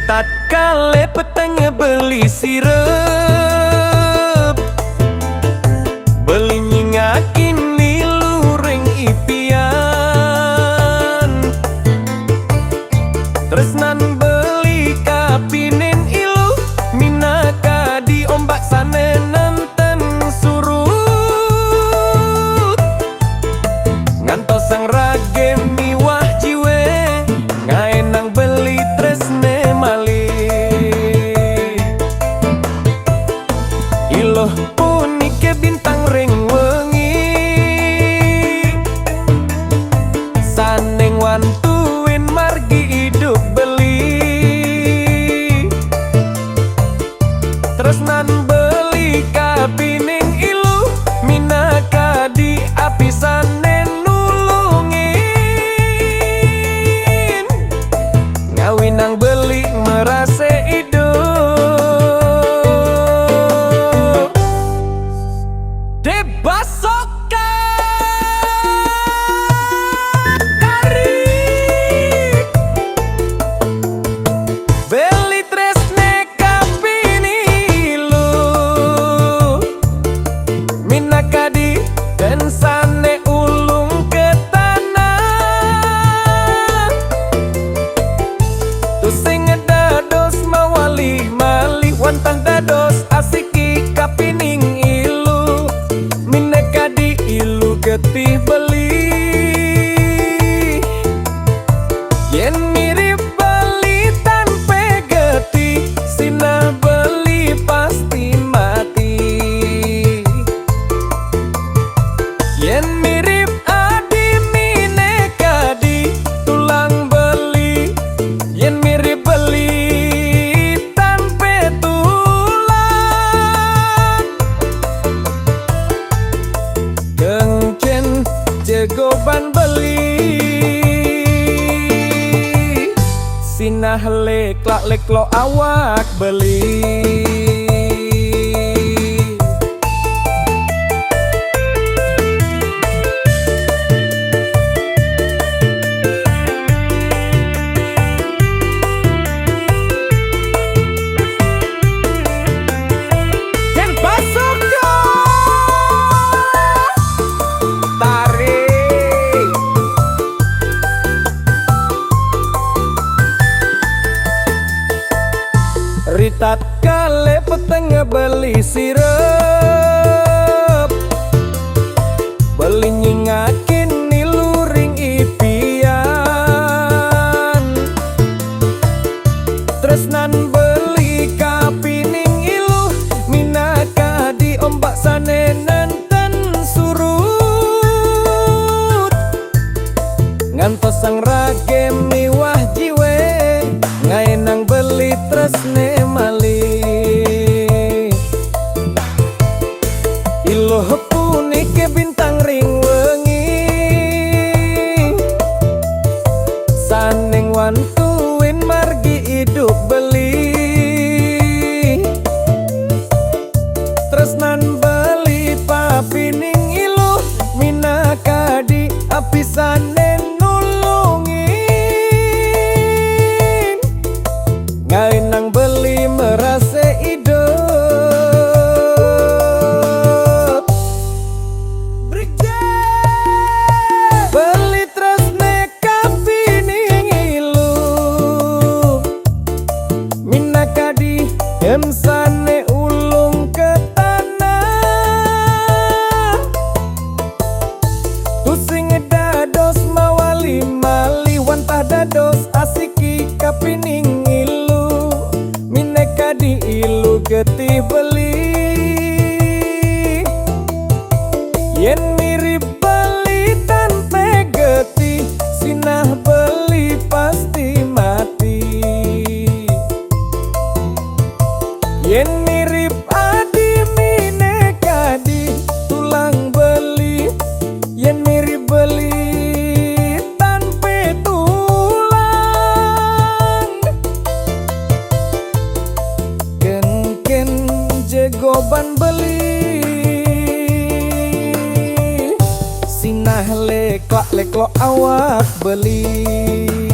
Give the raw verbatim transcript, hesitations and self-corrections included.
Tatkala peteng beli sirep, beli nyingakin ilu ring ipian. Tresnan beli kapining ilu, minakadi ombak sane nenten surut. Ngantosang rage miwah jiwe, ngaenang beli tresne malih. Iluh punike bintang ring wengi, sane ngwantuin margi idup beli. Tresnan beli kapining ilu, minakadi api sane nulungin, ngawinang beli merase idup. Debasoka Kari. Beli tresne kapining ilu, minakadi den sane ulung ke tanah. Tusing dados mawali-mali, wantah dados asiki kapining ilu, minakadi ilu getih beli. Yen mirib beli tan pegetih, sinah beli pasti mati. Yen mirib adi minakadi tulang beli, yen mirib beli tan petulang. Kengken jegoban beli, sinah leklak-leklok awak beli. Yen basuh tarik. Ritatkala peteng beli sirep, beli nyingakin ilu ring ipian. Tresnan beli kapining ilu, minakadi ombak sane nenten surut. Ngantosang rage miwah jiwe, ngaenang beli tresne malih. Iluh punike bintang ring wengi, sane ngwantuin margi idup beli. Tresnan beli papining iluh, minakadi api sane nulungin, ngaenang beli merase idup. Beli tresne kapining iluh, minakadi den sane ulung ke tanah. Tusing dados mawali-mali, wantah dados asiki kapining ilu, minakadi ilu getih beli. Yen mirib beli tan pegetih, sinah beli pasti mati. Yen mirib adi minakadi tulang beli, yen mirib beli tan petulang. Kengken jegoban beli, sinah leklak-leklok awak beli.